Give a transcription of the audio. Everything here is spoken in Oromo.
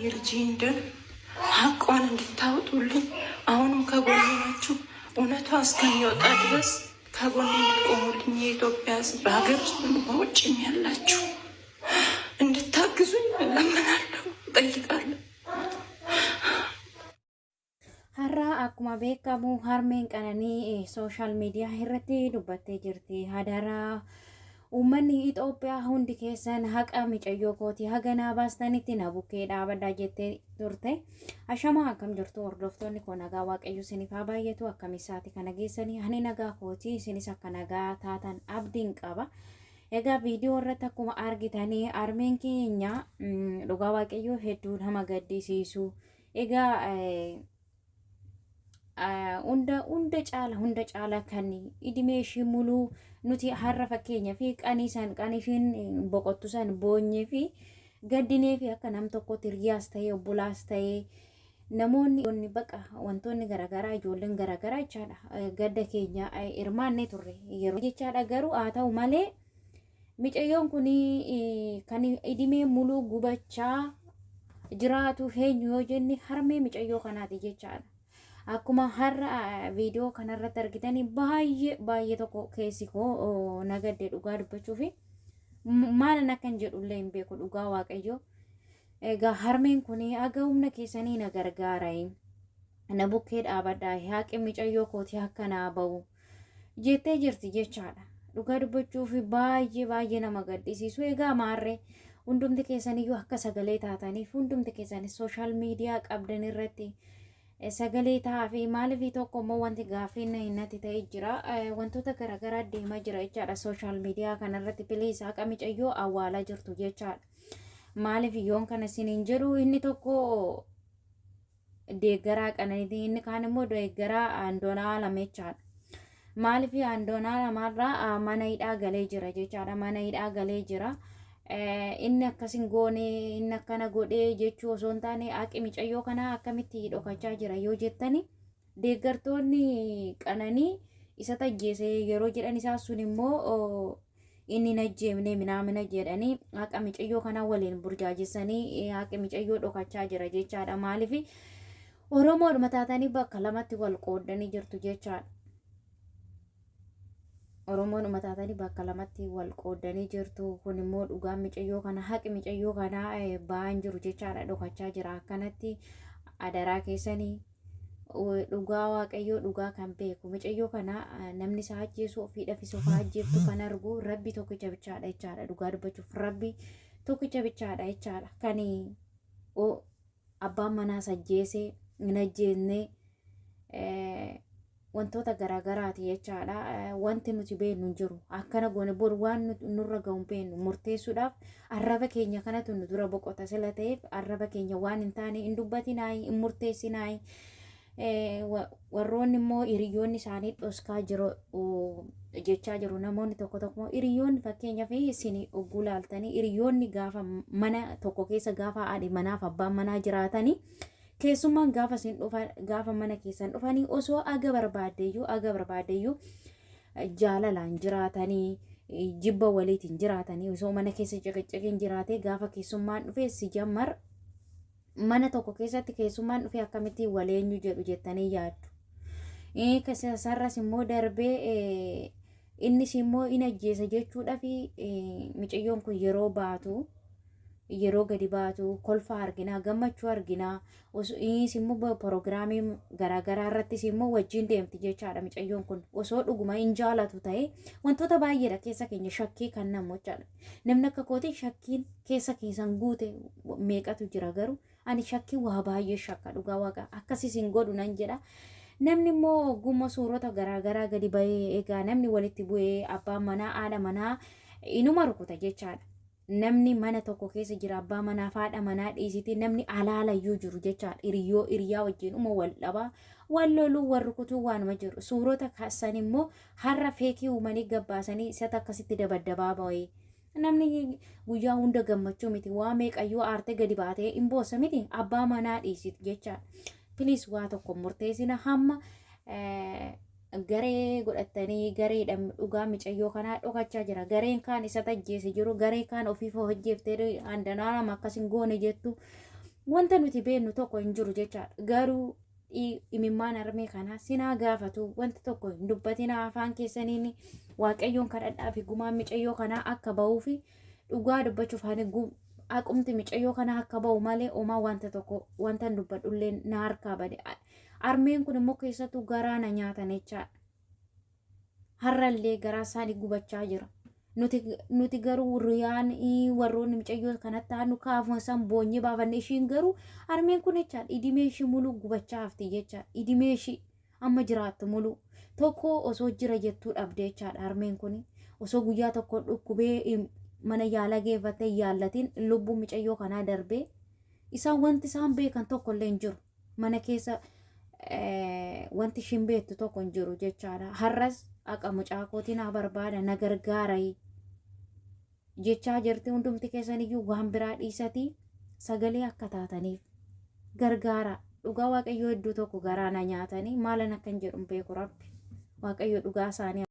የልጄን ደም ሀቋን እንድታወጡልኝ አሁንም ከጎኔ ናችሁ። እውነቷ እስከሚወጣ ድረስ ከጎኔ እንድትቆሙልኝ የኢትዮጵያ ሕዝብ በሀገር ውስጥ በውጭም ያላችሁ እንድታግዙኝ እለምናለሁ፣ እጠይቃለሁ። Har'a akkuma beekamu harmeen Qananii social media irratti dubbattee jirti. Hadaraa uummanni Itoophiyaa hundi keessan haqa micayyoo kooti haga naa baastanitti na bukkee dhaabadhaa jettee turte. Ashamaa, akkam jirtu hordoftoonni koo? Nagaa Waaqayyo isiniif haa baay'atu. Akkamisaati kana geessanii? Ani nagaa kooti, isinis akka nagaa taatan abdiin qaba. Egaa viidiyoo irratti akkuma argitanii harmeen keenya dhugaa Waaqayyoo hedduu nama gaddisiisu. Egaa hunda caala kan idimee ishii muluu nuti har'a fakkeenya fi qanii san qanii ishiin boqottu san boonyee fi gaddinee fi akka nam tokkotti hiriyaas ta'ee obbolaas ta'ee namoonni baqa wantoonni garaagaraa ijoolleen garaagaraa jechaadha gadda keenya hirmaannee turre yeroo jechaadha. Garuu haa ta'u malee micayyoon kun kan idimee muluu gubachaa jiraatu eenyu yoo jenne harmee micayyoo kanaati jechaadha. Akkuma har'a viidiyoo kanarratti argitanii baay'ee baay'ee tokko keessi koo nagadde. Dhugaa dubbachuu fi maalan akkan jedhullee hin beeku, dhugaa Waaqayyo. Egaa harmeen kun haga humna keessanii na gargaara, na bukkee dhaabadhaa, haqi micayyoo kootii akka naa ba'u jettee jirti jechaadha. Dhugaa dubbachuuf baay'ee baay'ee nama gaddisiisu. Egaa maarree hundumti keessaniyyuu akka sagalee taataniif hundumti keessanis social media qabdan irratti sagalee ta'aa fi maaliif tokko immoo wanti gaaffiin natti ta'ee jira, wantoota garaagaraa deemaa jira jechaadha social media kanarratti. Please, haqa micayyoo awwaalaa jirtu jechaadha. Maaliif yoon kana isiniin jedhu, inni tokko deeggaraa Qananiiti, inni kaan immoo deeggaraa Andoonaa jechaadha. Maaliif Andoonaa lamarraa mana hidhaa galee jira jechaadha, mana hidhaa galee jira. Inni akkasin goone, inni akkana godhee jechuu osoo hin taane, haqi micayyoo kanaa akkamitti dhokachaa jira yoo jettani, deeggartoonni Qananii isa tajjeese yeroo jedhan isaa sun immoo inni hin ajjeemne minaamina jedhanii haqa micayyoo kanaa waliin burjaajessanii haqi micayyoo dhokachaa jira jechaadha. Maaliif Oromoodhuma taatanii bakka lamatti wal qooddanii jirtu jechaadha. Oromoodhuma taatanii bakka lamatti wal qooddanii jirtu. Kun immoo dhugaan micayyoo kana, haqi micayyoo kanaa ba'aan jiru jechaadha, dhokachaa jira akkanatti. Adaraa keessanii, dhugaa Waaqayyoo, dhugaa kan beeku, micayyoo kana namni isaa ajjeesu ofiidhaaf of ajjeeftu kan argu Rabbi tokkicha bichaadha jechaadha. Dhugaa dubbachuuf Rabbi tokkicha bichaadha jechaadha. Kan abbaan manaas ajjeese hin ajjeesne wantoota garaagaraati jechaadha. Wanti nuti beeknu hin jiru. Akkana goone boru waan nurra gahu hin beeknu. Murteessuudhaaf arraba keenya kanatu nu dura boqota sila ta'eef arraba keenya waan hin taane hin dubbatinaayi, hin murteessinaayi. Warroonni immoo hiriyoonni isaanii dhoskaa jiru jechaa jiru namoonni tokko tokko. Hiriyoonni fakkeenyaaf isin ogguu laaltanii, hiriyoonni gaafa mana tokko keessa gaafa haadhi manaaf abbaan manaa jiraatanii, keessummaan gaafa isin dhufa, gaafa mana keessan dhufanii, osoo aga barbaaddeeyyuu jaalalaan jiraatanii, jibba waliitiin jiraatanii, osoo mana keessa ciqiciqiin jiraatee, gaafa keessummaan dhufe si jammar mana tokko keessatti keessummaan dhufe akkamitti waleenyu jedhu jettanii yaaddu. Sarras immoo darbee innis immoo in ajjeesa jechuudhaaf micayyoon kun yeroo baatu, yeroo gadi baatu kolfa arginaa, gammachuu arginaa. Innis immoo piroogiraamii garaagaraa irrattis immoo wajjin deemti jechaadha micayyoon kun. Osoo dhuguma hin jaalatu ta'e, wantoota baay'eedha keessa keenya shakkii kan namu jechaadha. Namni akka kooti shakkiin keessa keessan guute meeqatu jira? Garuu ani shakkii waa baay'ee shakka, dhugaa Waaqa, akkasis hin godhu nan jedha. Namni immoo ogummaa suurota garaagaraa gadi bahee, egaa namni walitti bu'ee abbaan manaa haadha manaa inuma rukuta jechaadha. Namni mana tokko keessa jira, abbaa manaa fi haadha manaa dhiisiti, namni alaalayyuu jiru jechaadha. Hiriyyoo hiriyaa wajjin uma wal dhabaa, wal loluu, wal rukutuu waanuma jiru. Suurota kaasan immoo har'a fake uumanii gabbaasanii isatti akkasitti dabaddabaa bahee. Namni guyyaa hunda gammachuu miti, waa meeqayyuu aartee gadi baatee hin boossa miti, abbaa manaa dhiisiti jechaadha. Please, waa tokko murteessina. Hamma garee godhatanii gareedhaan dhugaa micayyoo kanaa dhokachaa jira. Gareen kaan isa tajjeese jiru, garee kaan ofiif hojjeeftee handanaa nama akkas hin goone jettu. Wanta nuti beeknu tokko hin jiru jechaadha. Garuu imimmaan harmee kanaa sinaa gaafatu, wanti tokko hin dubbatinaa, afaan keessaniin Waaqayyoon kadhadhaa fi gumaan micayyoo kanaa akka ba'uu fi dhugaa dubbachuuf ani haqumti micayyoo kanaa akka ba'u malee homaa wanta tokko wanta hin dubbadhullee na harkaa bade. Harmeen kun immoo keessattuu garaa na nyaatan jechaadha. Har'allee garaa isaanii gubachaa jira. Nuti garuu riyaan warroonni micayyoo kanatti aanu kaafuma isaan boonyee baafanne, ishiin garuu harmeen kun jechaadha idimee ishii muluu gubachaa hafti jechaadha. Idimee ishii amma jiraattu muluu tokko osoo jira jettuu dhabde jechaadha. Harmeen kun osoo guyyaa tokko dhukkubee mana yaala geeffattee yaallatiin lubbuun micayyoo kanaa darbee, isaan wanti isaan beekan tokko illee hin jiru. Mana keessa wanti ishiin beektu tokko hin jiru jechaadha. Har'as haqa mucaa kootii naa barbaada, na gargaara jechaa jirti. Hundumti keessaniyyuu waan biraa dhiisatii sagalee akka taataniif gargaara. Dhugaa Waaqayyoo hedduu tokko garaa na nyaatanii, maalan akkan jedhu beeku. Rabbi Waaqayyo dhugaa isaanii.